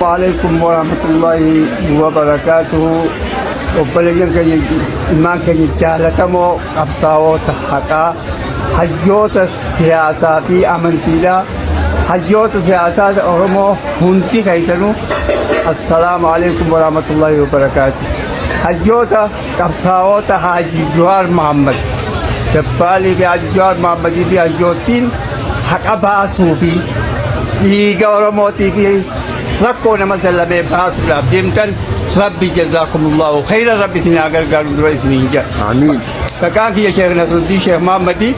Alaikum warahmatullahi wabarakatuhu. Obboleeyyan keenya, ilmaan keenya jaalatamoo, qabsaa'ota haqaa, hayyoota siyaasaa fi amantiidhaa, hayyoota siyaasaa Oromoo hundi keessanuu, assalaamu alaikum warahmatullahi wabarakaatuh. Hayyoota qabsaa'ota Haaji Jawaar Muhammad Dabbaalii fi Haaji Jawaar Muhammadii fi hayyoottiin haqa baasuu fi dhiiga Oromootii fi rakkoo nama sallamee baasuudhaaf deemtan, Rabbi jazaakumullahu khayran, Rabbi isin haa gargaaru dura isiniin jedha. Amiin. Maqaan kiyya Sheekh Nasruddin Sheekh Muhammadii,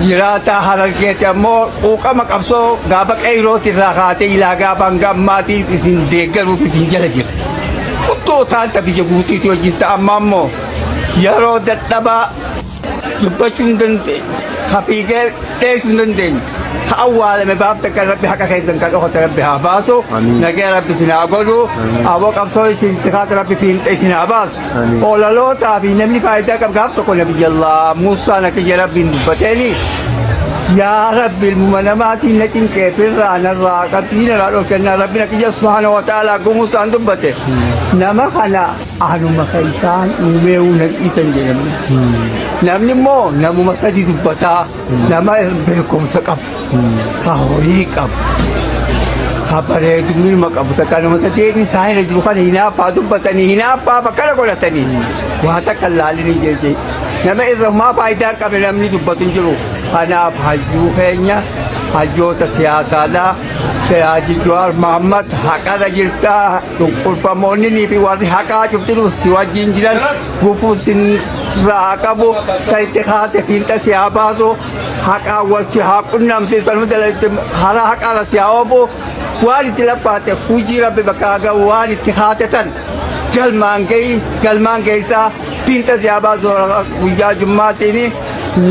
jiraataa Harargeeti, ammoo quuqama qabsoo gaafa qeeyrooti irraa kaatee ilaa gaafa hanga ammaatii isin deeggaruuf isin jala jira. Guddoo taanta biyya guutuuti wajjin ta'a. Amma ammoo yeroo dadhabaa dubbachuu hin dandeenye, ka fiigee dheessuu hin dandeenye, ka awwaalame baafta kan Rabbi haqa keessan kan dhokate Rabbi haa baasu. Amiin. Nagaya Rabbi isin haa godhu. Aboo qabsoo isin tikaata Rabbi fiinxa isin haa baasu. Amiin. Olalootaa fi namni faayidaa qabu gaaf tokko Nabiyyallah Muusaan akka jala Rabbiin dubbateeni, yaa Rabbi, ilmuma namaatiin na cinqee firraa narraa qabxii narraa dhorkennaa, Rabbiin akka jala subhaanahu wa ta'ala Muusaan dubbate, nama kana anuma ka isaan uumee na dhiisan jedhamne. Namni immoo namuma sadi dubbataa: nama beekumsa qabu, ka horii qabu, ka bareedummaa qabu. Takka nama sadeen isaan irra jiru kana hinaaffaa dubbatanii, hinaaffaa bakkana godhatanii waa takka laalini jeche. Nama irra homaa faayidaa hin qabne namni dubbatu hin jiru. Kanaaf hayyuu keenya, hayyoota siyaasaadhaa, Haji Jawaar Muhammad, haqarra jirtaa, cunqurfamoonni fi warri haqaa cuftinu si wajjin jiran, gufuu sinirraa qabu kan itti kaate fiinxa si haa baasu, haqaa wal si haa qunnamsiisan hunda karaa haqaarra si haa oofu, waan itti laphaate hujii Rabbi bakka haa ga'u, waan itti kaate tan galmaan gahi, galmaan geessaa, fiinxa si haa baasu. Guyyaa jummaatiin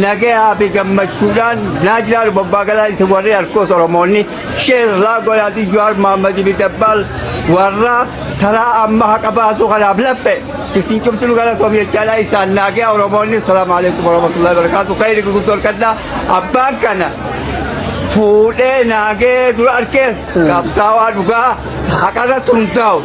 nagayaa fi gammachuudhaan naa jiraatu. Bobbaa galaa isin warri harkoos Oromoonni share laa godhaati. Jawaar Muhammad fi Dabbaal warra taraa amma haqa baasuu kanaaf lappe isin cuftu nu galatoom jechaadha. Isaan naagaya Oromoonni. Salaamu alaikum warahmatullahi wabarakatuh. Khayri gurguddoo harkadhaa. Abbaan kana fuudhee naagee dura arkees qabsaawaa dhugaa haqarratti hundaa'u,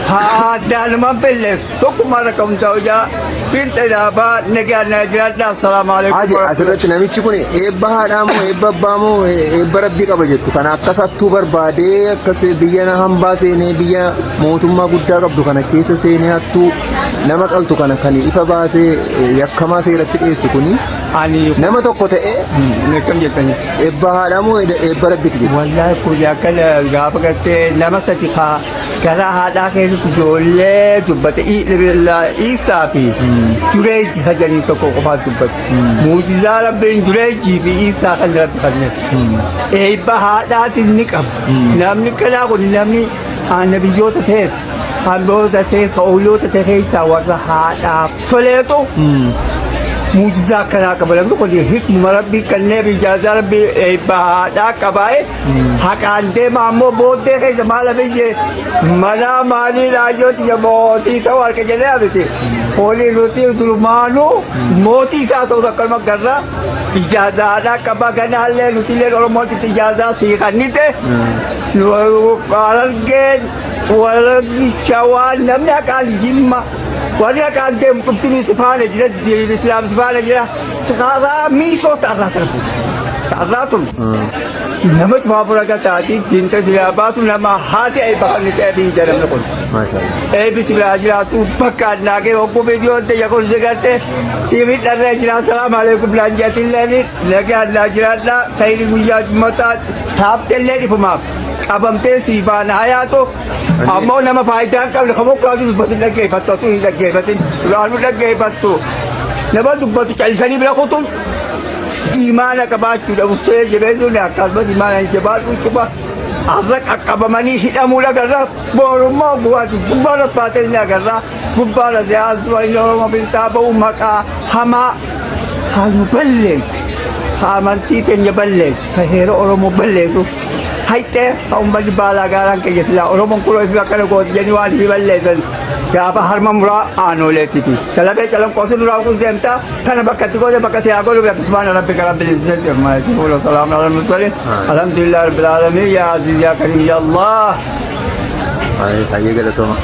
haadaanumaan belleessu, tokkummaa irra kan hundaa'u jaa fiinxa dhaabaa. Nagaa naa jiraadhaa. Assalaamu alaikum. Haji, asirratti namichi kun eebba haadhaa moo eebba abbaa moo eebba Rabbii qaba jettu kana akkas hattuu barbaadee akkas biyya na hambaa seenee, biyya mootummaa guddaa qabdu kana keessa seenee, hattuu nama qaltu kana kan ifa baasee yakkamaa seeratti dhiyeessu kuni Ani nama tokko ta'ee akkam jettanii? Eebba haadhaa moo eebba Rabbiiti jettu? Wallaahi kun akkana gaafa gartee nama sadi kaa garaa haadhaa keessatti ijoollee dubbate, Iisaa fi Jureeji sajanii tokko qofaa dubbate. Muujizaa Rabbiin Jureejii fi Iisaa kan Rabbi kenne. Eebba haadhaatis ni qaba. Namni kanaa kun namni nabiyyoota ta'es, hamboota ta'es, oowloota ta'e keessaa warra haadhaaf toleetu muujizaa akkanaa qaba. Namni kun hikmuma Rabbii kenneef, ijaazaa Rabbii eebba haadhaa qabaa'e haqaan deema. Ammoo booddee keessa maal hafe? Mana maalii raayyooti ya mootii ta'uu harka jedhee miti. Hoolii nuti durumaanuu mootii isaa ta'us akkanuma garra ijaazaa haadhaa qaba. Ganaallee nuti illee Oromootitti ijaazaa sii kannite. Harargeen, warri Shawaa, namni haqaan Jimma, warri haqaan deemu cuftinuu si faana jira, diin Islaam si faana jira. Karaa miishoo ta'arraa tarbu. Ta'arraa tun nama cufaa fura taati diinta si baasu, nama haati eebba kan ta'e hin jedhamne kun. Maashaallah. Eebbi si biraa jiraatu bakka naagee hogguu viidiyoo ta'e kun si garte siif dharree jira. Salaamu alaikum naan jedhatillee nagaa naa jiraadha. Sayri guyyaa jummataa taaftellee dhifumaaf qabamtee sii baana hayaatu. Ammoo nama faayidaa hin qabne kan mokkaatu dubbatu hin dhaggeeffattu, atuu hin dhaggeeffatin, duraanuu dhaggeeffattu. Nama dubbatu calisanii bira kutuun imaana qabaachuudha. Uffee jabeessuun akkasumas imaana hin jabaadhu cufa har'a qaqqabamanii hidhamuu agarra. Borummoo bu'aati gubbaarra baatee ni agarra. Gubbaarra siyaasuma inni Oromoo finxaa ba'u maqaa hamaa kan nu balleessu, ka amantii keenya balleessu, ka heera Oromoo balleessu hayxee ka uummanni baalaa gaaraan keenya silaa Oromoon kunoo ifi akkana gooti jedhanii waan ifi balleessan gaafa harma muraa aanoleettiti. Talabee calanqoo sun duraa kun deemtaa kana bakka itti goote bakka siyaa godhu bakka. Subhaana rabbika rabbil izzati amma yasifuun wa salaamun alal mursaliin, alhamdulillahi rabbil aalamiin. Yaa aziz yaa kariim yaa Allah. Hayyee, galatooma.